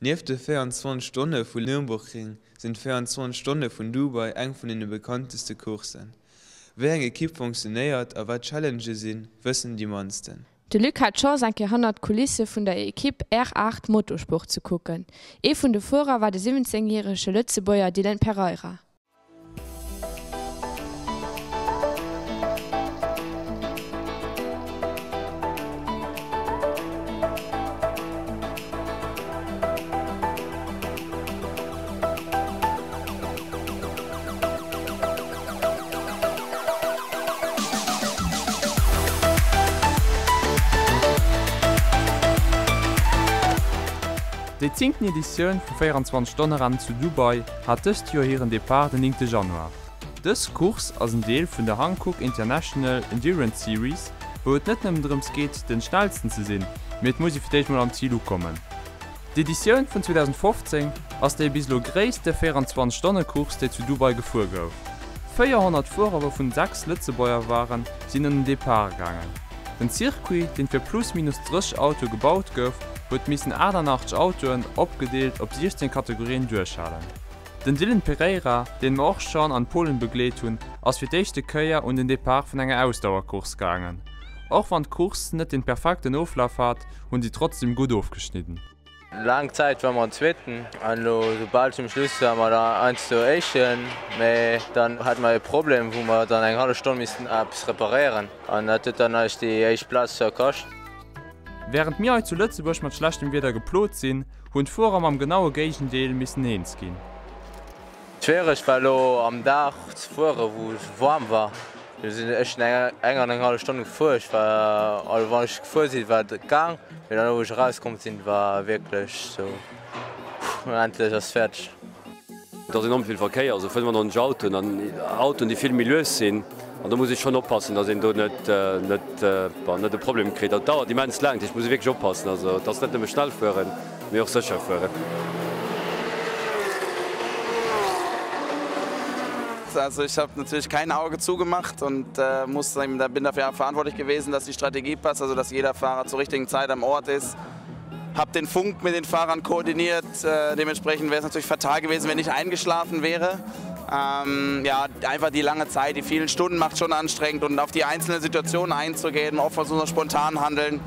Nieft de 24 Stonne vu Nürburgring sinn d' 24 Stonne vun Dubai eng vun deene bekannteste Courssen. Wéi eng Ekipp funktionéiert a wat d'Challengë sinn, wëssen déi mannsten. De Luc hat d'Chance eng Kéier hannert d'Kulisse vun der Ekipp R8 Motorsport ze kucken. Ee vun de Fuerer war de 17 järege Lëtzebuerger Dylan Pereira. Déi zéngten Editioun vum 24 Stonne Rennen zu Dubai hat dëst Joer hiren Depart den 9 Januar. Dës Course ass en Deel vun der Hankook International Endurance Series, wou et net nëmmen drëms geet den schnellsten ze sinn, mee et muss ee fir d'éischt mol am Zil ukommen. D'Editioun vun 2015 ass déi bis elo gréisste 24 Stonne Course déi zu Dubai gefuer gouf. 400 Fuerer wouvun 6 Lëtzebuerger waren, sinn un den Depart gaangen. Den Circuit, deen fir plus minus 30 Autoe gebaut gouf, huet missen 88 Autoen, opgedeelt op 16 Kategorien, duerchhalen. Den Dylan Pereira, deen mer och schonn an Polen begleet hunn, ass fir d'éischte Kéier un den Depart vun enger Ausdauercourse gaangen. Och wann d'Course net den perfekten Oflaf hat, hunn si trotzdem gutt ofgeschnidden. Laang Zäit war mer Zweeten an elo sou bal zum Schluss war mer da heiansdo Éischten, mee dann hate mer e Problem wou mer dann eng hallef Stonn missten eppes reparéieren an dat huet dann eis déi éischt Plaz zwar kascht. Wärend mir hei zu Lëtzebuerg mat schlechtem Wieder geplot sinn, hunn d'Fuerer mam genaue Géigendeel missen eens ginn. Schwiereg war elo am Dag ze fueren, wou et waarm war. Do sinn ech eng an eng hallef Stonn gefuer. Ech war, also wann ech gefuer sinn, war et gaang, mee dann wou ech erauskomm sinn, war wierklech sou, puh, endlech ass fäerdeg. Et ass enorm vill Verkéier, also 95 Autoen an Autoen, déi vill méi lues sinn. An do muss ee schonn oppassen, datt een do net, net, bon, net e Problem kritt. Dat dauert immens laang, dat heescht, et muss ee wierklech oppassen. Also et ass net nëmme schnell fueren, mee och sécher fueren. Also ich habe natürlich kein Auge zugemacht und muss eben, bin dafür verantwortlich gewesen, dass die Strategie passt, also dass jeder Fahrer zur richtigen Zeit am Ort ist. Habe den Funk mit den Fahrern koordiniert, dementsprechend wäre es natürlich fatal gewesen, wenn ich eingeschlafen wäre. Ähm, ja, einfach die lange Zeit, die vielen Stunden macht schon anstrengend und auf die einzelne Situation einzugehen, oft versuchen spontan handeln.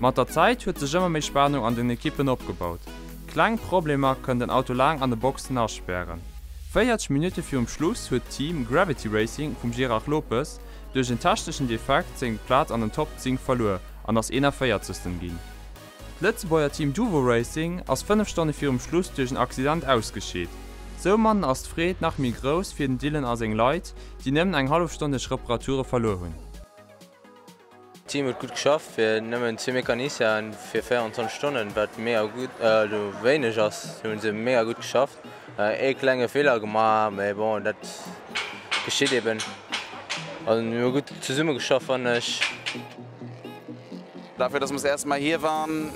Mat der Zäit huet sech ëmmer méi Spanung an den Ekippen opgebaut. Kleng Problemer kënnen den Auto laang an de Boxen aspären. 40 Minutte virum Schluss huet d'Team Gravity Racing vum Gérard Lopes duerch en techneschen Defekt seng Plaz an den Top 10 verluer an ass 41. Ginn. D'Lëtzebuerger Team Duvo Racing ass 5 Stonne virum Schluss duerch en Accident ausgescheet. Soumannen ass d'Freed nach méi grouss fir den Dylan a seng Leit, déi nëmmen eng hallef Stonn duerch Reparature verluer hunn. D'Team huet gutt geschafft fir nëmmen zwee Mecanicienen fir 24 Stonnen, wat mega gutt, also wéineg ass. Do hunn se mega gutt geschafft. Ee klenge Feeler gemaach, mee bon dat geschitt eben. Also mir hu gutt zesumme geschafft fannen ech. Dafür, dass wir das erste Mal hier waren,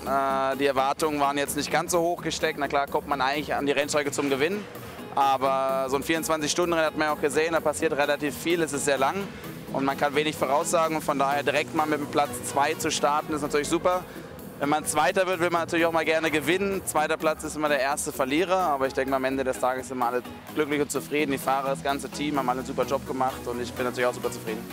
die Erwartungen waren jetzt nicht ganz so hoch gesteckt. Na klar kommt man eigentlich an die Rennstrecke zum Gewinn, aber so ein 24-Stunden-Rennen hat man ja auch gesehen, da passiert relativ viel, es ist sehr lang und man kann wenig voraussagen und von daher direkt mal mit dem Platz 2 zu starten ist natürlich super. Wenn man Zweiter wird, will man natürlich auch mal gerne gewinnen. Zweiter Platz ist immer der erste Verlierer, aber ich denke mal, am Ende des Tages sind wir alle glücklich und zufrieden. Die Fahrer, das ganze Team haben alle einen super Job gemacht und ich bin natürlich auch super zufrieden.